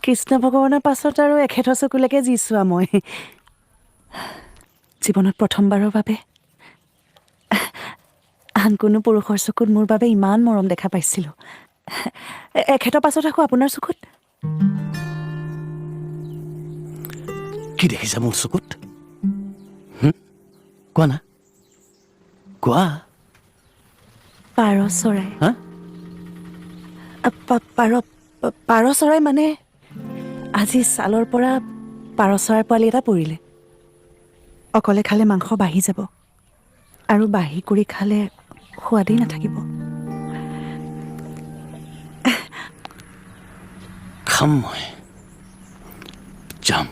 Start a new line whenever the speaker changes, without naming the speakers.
কৃষ্ণ ভগৱানৰ পাছত আৰু এখেতৰ চকুলৈকে যি চোৱা মই। জীৱনত প্ৰথমবাৰৰ বাবে আন কোনো পুৰুষৰ চকুত মোৰ বাবে ইমান মৰম দেখা পাইছিলোঁ। এখেতৰ পাছত আকৌ আপোনাৰ চকুত।
কি দেখিছা মোৰ চকুত? কোৱা না, কোৱা।
পাৰ চৰাই।
হা?
পাৰ, পাৰ চৰাই মানে আজি ছালৰ পৰা পাৰ চৰাই পোৱালি এটা পৰিলে। অকলে খালে মাংস বাঢ়ি যাব আৰু বাঢ়ি কৰি খালে সোৱাদেই নাথাকিব।
খাম মই, যাম।